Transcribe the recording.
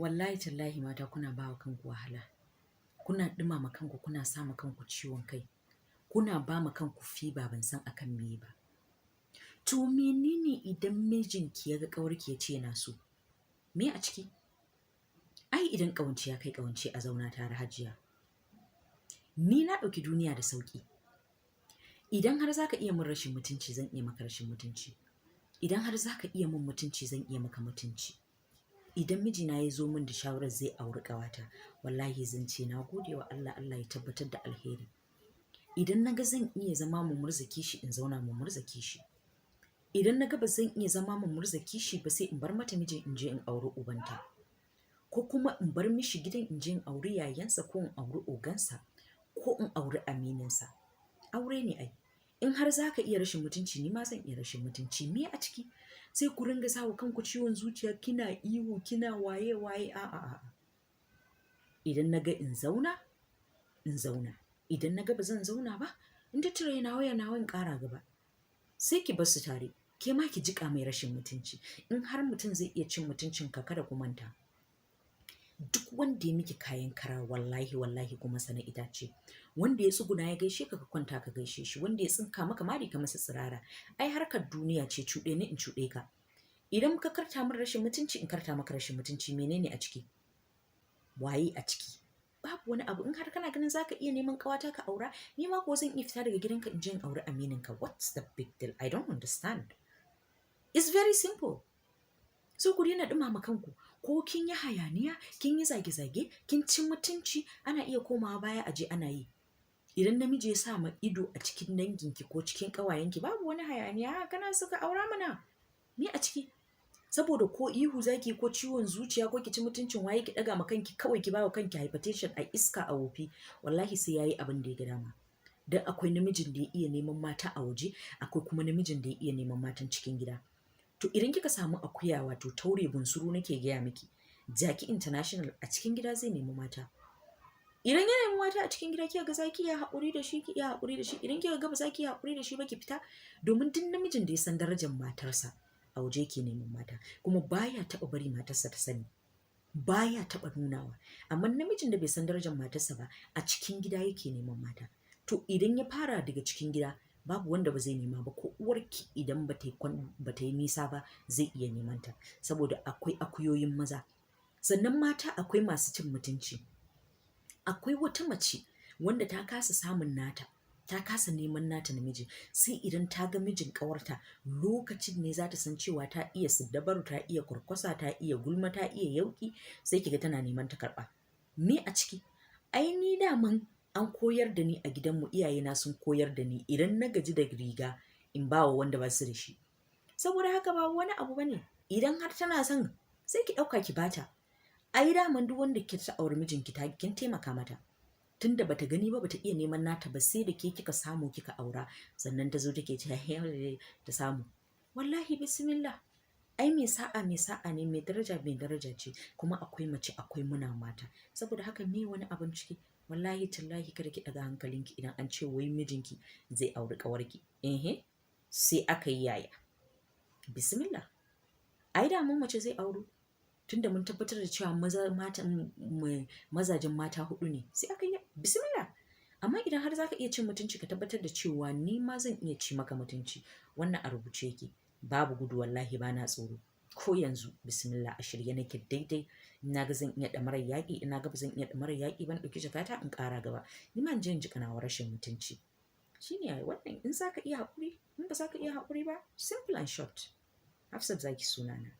Wallahi tallahi, mata, kuna ba wa kanku wahala. Kuna ɗumama kanku, kuna sa ma kanku ciwon kai. Kuna ba ma kanku fever, ban san akan me ba. To menene idan mijinki ya ga ƙawarki ya ce yana so? Me a ciki? Ai idan ƙawance ya kai ƙawance, a zauna tare, hajiya. Ni na ɗauki duniya da sauƙi. Idan har za ka iya min rashin mutunci, zan iya maka rashin mutunci. Idan har za ka iya min mutunci, zan iya maka mutunci. Idan mijina ya zo min da shawarar zai auri ƙawata, wallahi zan ce na gode wa Allah, Allah ya tabbatar da alheri. Idan na ga zan iya zama mu murza kishi, in zauna mu murza kishi. Idan na ga ba zan iya zama mu murza kishi ba, sai in bar mata mijin, in je in auri ubanta. Ko kuma in bar mishi gidan, in je in auri yayansa, ko in auri ogansa, ko in auri amininsa. Aure ne ai. In har za ka iya rashin mutunci, ni ma zan iya rashin mutunci. Me a ciki? Sai ku ringa sa wa kanku ciwon zuciya, kina ihu, kina waye waye, a'a a'a. Idan na ga in zauna, in zauna. Idan na ga ba zan zauna ba, in tattara nawa ya nawa in ƙara gaba. Sai ki bar su tare. Ke ma ki jiƙa mai rashin mutunci. In har mutum zai iya cin mutuncinka, kada ku manta. Duk wanda ya miki kayan kara, wallahi wallahi kuma sana itace. Wanda ya tsuguna ya gaishe ka, ka kwanta ka gaishe shi. Wanda ya tsinka maka mari, ka masa tsirara. Ai harkar duniya ce, cuɗe ni in cuɗe ka. Idan ka karta min rashin mutunci, in karta maka rashin mutunci, menene a ciki? Waye a ciki? Babu wani abu. In har kana ganin zaka iya neman ƙawata ka aura, ni ma kuwa zan iya fita daga gidanka in je in auri amininka. What's the big deal? I don't understand. It's very simple. So ku daina ɗumama kanku. Ko kin yi hayaniya, kin yi zage-zage, kin ci mutunci, ana iya komawa baya a je ana yi. Idan namiji ya sa ma ido a cikin danginki ko cikin ƙawayenki, babu wani hayaniya, kana so ka aura mana. Me a ciki? Saboda ko ihu zaki, ko ciwon zuciya, ko ki ci mutuncin waye, ki ɗaga ma kanki kawai, ki bawa kanki hypertension a iska a wofi, wallahi sai yayi abin da ya ga dama. Dan akwai namijin da ya iya neman mata a waje, akwai kuma namijin da ya iya neman matan cikin gida. To idan kika samu akuya, wato taure bunsuru nake gaya miki, jaki international, a cikin gida zai nemi mata. Idan ya nemi mata a cikin gida, kika ga zaki iya haƙuri da shi, ki iya haƙuri da shi. Idan kika ga ba za ki iya haƙuri da shi ba, ki fita. Domin duk namijin da ya san darajar matarsa, a waje yake neman mata, kuma baya taɓa bari matarsa ta sani. Baya taɓa nunawa. Amma namijin da bai san darajar matarsa ba, a cikin gida yake neman mata. To idan ya fara daga cikin gida, babu wanda ba zai nema ba, ko uwarki idan ba ta yi nisa ba, zai iya neman ta. Saboda akwai akuyoyin maza. Sannan mata, akwai masu cin mutunci. Akwai wata mace wanda ta kasa samun nata, ta kasa neman nata namiji, sai idan ta ga mijin ƙawarta, lokacin ne za ta san cewa ta iya siddabaru, ta iya kwarkwasa, ta iya gulma, ta iya yauƙi, sai kiga tana neman ta karɓa. Me a ciki? Ai ni daman an koyar da ni a gidanmu, iyayena sun koyar da ni, idan na gaji da riga, in ba wa wanda ba su da shi. Saboda haka ba wani abu bane. Idan har tana son, sai ki ɗauka ki bata. Ai daman duk wanda ki ta auri mijinki, ta kin taimaka mata. Tunda bata gani ba, bata iya neman nata ba, sai da ke kika samu kika aura, sannan ta zo take cewa ta samu. Wallahi bismillah. Ai mai sa'a mai sa'a ne, mai daraja mai daraja ce, kuma akwai mace, akwai muna mata. Saboda haka me wani abun ciki? Wallahi tallahi kada ki ɗaga hankalinki idan an ce wai mijinki zai auri ƙawarki. Ehe, sai aka yi yaya. Bismillah. Ai daman mace zai auro. Tunda mun tabbatar da cewa maza mata mazajen mata huɗu ne, sai aka yi bismillah. Amma idan har za ka iya cin mutunci, ka tabbatar da cewa ni ma zan iya ci maka mutunci. Wannan a rubuce yake. Babu gudu, wallahi bana tsoro. Ko yanzu bismillah, a shirye nake daidai. In na ga zan iya ɗamarar yaƙi, in na ga ba zan iya ɗamarar yaƙi ba, na ɗauki jakata in ƙara gaba. Ni ma in je in jiƙa nawa rashin mutunci. Shi ne ai wannan, in za ka iya haƙuri, in ba za ka iya haƙuri ba, simple and short. Hafsat Zaki sunana.